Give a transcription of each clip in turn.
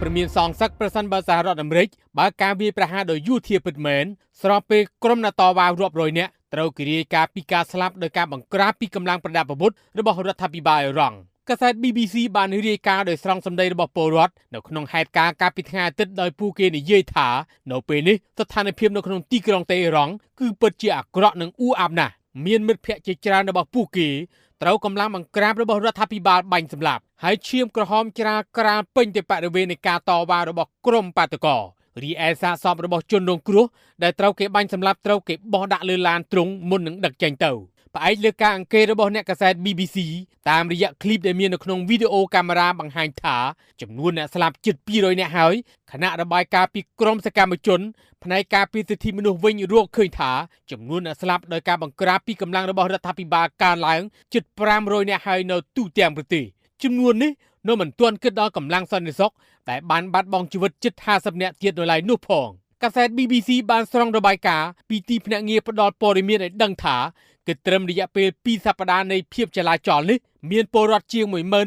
ព្រមានសងសឹកប្រសិនបើសហរដ្ឋអាមេរិកបើកការវាយប្រហារដោយយោធាពិតមែនស្របពេលក្រុមអ្នកតវ៉ារាប់រយនាក់ត្រូវគេរាយការណ៍ពីការស្លាប់ដោយការបង្ក្រាបពីកម្លាំងប្រដាប់អាវុធរបស់រដ្ឋាភិបាលអ៊ីរ៉ង់កាសែត BBC បានរាយការណ៍ដោយស្រង់សម្ដីរបស់ពលរដ្ឋនៅក្នុងហេតុការណ៍កាលពីថ្ងៃអាទិត្យដោយពួកគេនិយាយថានៅពេលនេះស្ថានភាពនៅក្នុងទីក្រុងតេអ៊ីរ៉ង់គឺពិតជាអាក្រក់និងអួអាប់ណាស់មានមិត្តភ័ក្តិជាច្រើនរបស់ពួកគេត្រូវកម្លាំងបង្ក្រាបរបស់រដ្ឋាភិបាលបាញ់សម្លាប់ហើយឈាមក្រហមច្រាលក្រាលពេញទៅបរិវេណនៃការតវ៉ារបស់ក្រុមបាតុកររីឯសាកសពរបស់ជនរងគ្រោះដែលត្រូវគេបាញ់សម្លាប់ត្រូវគេបោះដាក់លើឡានទ្រុងមុននឹងដឹកចេញទៅផ្អែកលើការអង្កេតរបស់អ្នកកាសែត BBC តាមរយៈឃ្លីបដែលមាននៅក្នុងវីដេអូកាមេរ៉ាបង្ហាញថាចំនួនអ្នកស្លាប់ជិត200នាក់ហើយខណៈរបាយការណ៍ពីក្រុមសកម្មជនផ្នែកការពារសិទ្ធិមនុស្សវិញរកឃើញថាចំនួនអ្នកស្លាប់ដោយការបង្ក្រាបពីកម្លាំងរបស់រដ្ឋាភិបាលកើនឡើងជិត500នាក់ហើយនៅទូទាំងប្រទេសចំនួននេះនៅមិនទាន់គិតដល់កម្លាំងសន្តិសុខដែលបានបាត់បង់ជីវិតជិត50នាក់ទៀតនៅឡើយនោះផងកាសែត BBC បានស្រង់របាយការណ៍ពីទីភ្នាក់ងារផ្ដល់ព័ត៌មានឲ្យដឹងថាគិតត្រឹមរយៈពេល2សប្តាហ៍នៃភាពចលាចលនេះមានពលរដ្ឋជាង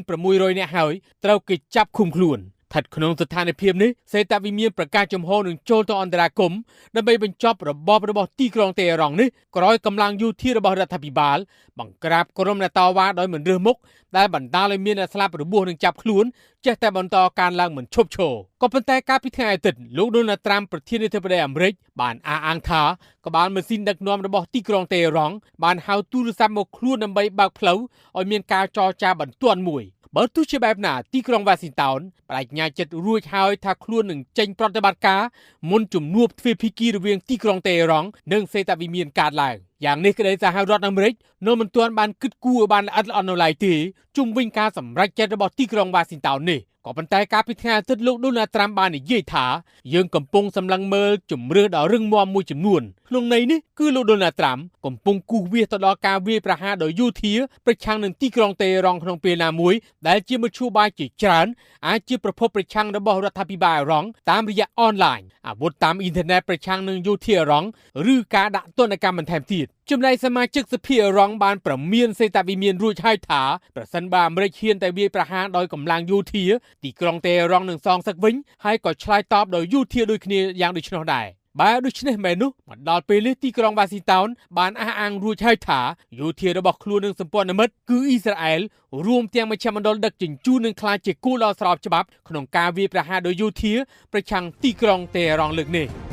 16000នាក់ហើយត្រូវគេចាប់ឃុំខ្លួនស្ថិតក្នុងស្ថានភាពនេះសេតវិមានប្រកាសចំហនឹងចូលទៅអន្តរាគមន៍ដើម្បីបញ្ចប់របបរបស់ទីក្រុងតេអ៊ីរ៉ង់នេះក្រោយកម្លាំងយោធារបស់រដ្ឋាភិបាលបង្ក្រាបក្រុមអ្នកតវ៉ាដោយមិនរើសមុខដែលបណ្ដាលឲ្យមានអ្នកស្លាប់របួសនិងចាប់ខ្លួនចេះតែបន្តការឡើងមិនឈប់ឈរក៏ប៉ុន្តែកាលពីថ្ងៃអាទិត្យលោកដូណាល់ត្រាំប្រធានាធិបតីអាមេរិកបានអះអាងថាក្បាលម៉ាស៊ីនដឹកនាំរបស់ទីក្រុងតេអ៊ីរ៉ង់បានហៅទូរស័ព្ទមកខ្លួនដើម្បីបើកផ្លូវឲ្យមានការចរចាបន្ទាន់មួយបើទោះជាបែបណាទីក្រុងវ៉ាស៊ីនតោនបដិញ្ញាចិត្តរួចហើយថាខ្លួននឹងចេញប្រតិបត្តិការមុនជំនួបទ្វេភាគីរវាងទីក្រុងតេអ៊ីរ៉ង់និងសេតវិមានកើតឡើងយ៉ាងនេះក្តីសហរដ្ឋអាមេរិកនៅមិនទាន់បានគិតគូរឲ្យបានល្អិតល្អន់នៅឡើយទេជុំវិញការសម្រេចចិត្តរបស់ទីក្រុងវ៉ាស៊ីនតោននេះក៏ប៉ុន្តែកាលពីថ្ងៃអាទិត្យលោកដូណាល់ត្រាំបាននិយាយថាយើងកំពុងសម្លឹងមើលជំរឿដ៏រឹងមាំមួយចំនួនក្នុងន័យនេះគឺលោកដូណាល់ត្រាំកំពុងគូសវាសទៅដល់ការវាយប្រហារដោយយោធាប្រឆាំងនឹងទីក្រុងតេអ៊ីរ៉ង់ក្នុងពេលណាមួយដែលជាមធ្យោបាយជាច្រើនអាចជាប្រភពប្រឆាំងរបស់រដ្ឋាភិបាលអ៊ីរ៉ង់តាមរយៈអនឡាញអាវុធតាមអ៊ីនធឺណិតប្រឆាំងនឹងយោធាអ៊ីរ៉ង់ឬការដាក់ទណ្ឌកម្មបន្ថែមទៀតចំណែកសមាជិកសភាអ៊ីរ៉ង់បានប្រមានសេតវិមានរួចហើយថាប្រសិនបើអាមេរិកហ៊ានតែវាយប្រហារដោយកម្លាំងយោធាទីក្រុងតេអ៊ីរ៉ង់នឹងសងសឹកវិញហើយក៏ឆ្លើយតបដោយយោធាដូចគ្នាយ៉ាងដូច្នោះដែរបើដូច្នេះមែននោះមកដល់ពេលនេះទីក្រុងវ៉ាស៊ីនតោនបានអះអាងរួចហើយថាយោធារបស់ខ្លួននិងសម្ព័ន្ធមិត្តគឺអ៊ីស្រាអែលរួមទាំងមជ្ឈមណ្ឌលដឹកជញ្ជូននឹងក្លាយជាគោលដ៏ស្របច្បាប់ក្នុងការវាយប្រហារដោយយោធាប្រឆាំងទីក្រុងតេអ៊ីរ៉ង់លើកនេះ។